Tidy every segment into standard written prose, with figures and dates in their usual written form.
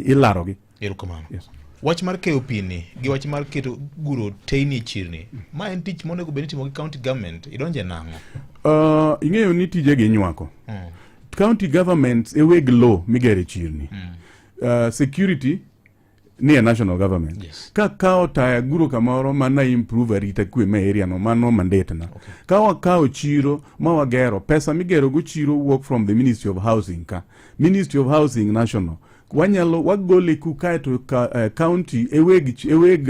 mang'eny ilarogi. Erokamano. Yes. Wach mar keyo pi ni gi wach mar keto guro teyni e chirni, ma en tich monego bed ni itimo gi county government, idonje nang'o? Ing'eyo ni tijegi inywako. County governments e weg low migere chirni. Security ni e national government. Ka kawo taya guro kamoro mana improve arita kwe ma area no, mano mandate na. Ka wakawo chiro ma wagero, pesa migero go chiro wuok from the Ministry of Housing ka. Ministry of Housing national. Wanyalo wagole ku kaeto ka, county e weg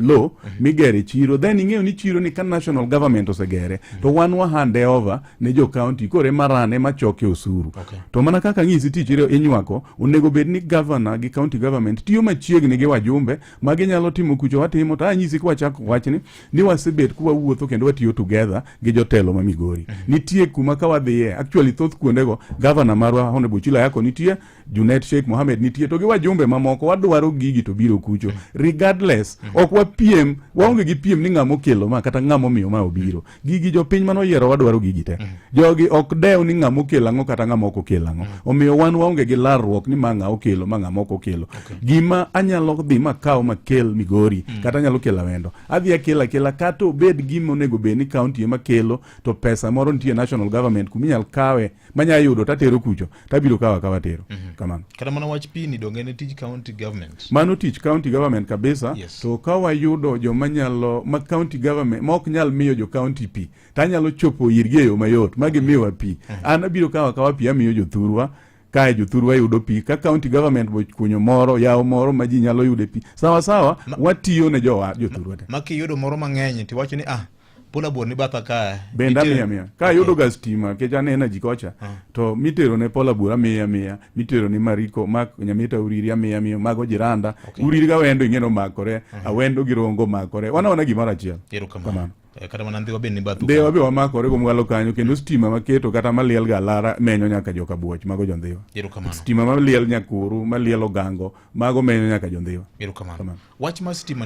low migere chiro. Then ing'eyo ni chiro ni ka national government osegere to wan wa hand over ne jo county, koro ema rane ema choke osuru. To mana kaka ng'isi tich inywako, onego bed ni governor gi county government tiyo machiegni gi wajumbe ma ginyalo timo kucho watimo. To anyisi kwachako wachni ni wasebet kwawuotho kendo watiyo together gi jotelo ma Migori. Nitie kuma ka wadhiye, actually thoth kuondego governor marwa Honorable Chila Ayacko nitie, Junet Sheikh Mohamed nitie, to gi wajumbe mamoko wadwaro gigi to biro kucho. Regardless, ok wapiem, waonge gi piem ni ng'ama okelo ma kata ng'ama omiyo ma obiro. Gigi jopiny manoyiero wadwaro gigi te. Jogi ok dew ni ng'ama okelo ang'o kata ng'ama ok okelo ang'o. Omiyo wan waonge gi larruok ni ma ng'a okelo, ma ng'ama ok okelo. Gima anyalo dhi makaw makel Migori, kata anyalo kelo Awendo, adhi akelo akela, kata obed gima onego bed ni county ema kelo, to pesa moro nitie national government kuma inyal kawe manya yudo tatero kucho, tabiro kawo akawa tero. Kamano. Kata mana wach pi ni donge en tij county government? Mano tich county government kabisa. To ka wayudo joma nyalo ma county government ma ok nyal miyo jo county pi, to anyalo chopo irgi e yo mayot ma gimiwa pi. An abiro kawo akawa pi amiyo jothurwa kae, jothurwa yudo pi. Ka county government bo kunyo moro, yawo moro ma ji nyalo yude pi, sawa sawa, watiyo ne jowa jothurwa te. Ma kiyudo moro mang'eny tiwacho ni ah, Pola Buor ni batha ka. Bende amiya miya ka ayudo ga stima kech an energy kocha, to mitero ne Pola Buor amiya miya, mitero ne Mariko mak Nyamita Uriri amiya miya, mago jiranda Uriri ga Awendo ing'e nomakore, Awendo gi Rongo makore, wana wana gimoro achiel. Erokamano. Kata mana Ndhiwa bende ni bathu. Ndhiwa be wamakore go mwalo kanyo, kendo stima maketo kata maliel ga lara menyo nyaka joka Buoch, mago jo Ndhiwa. Erokamano. Stima maliel Nyakuru, maliel Ogango, mago menyo nyaka jo Ndhiwa. Erokamano. Kamano. Wach mar stima ni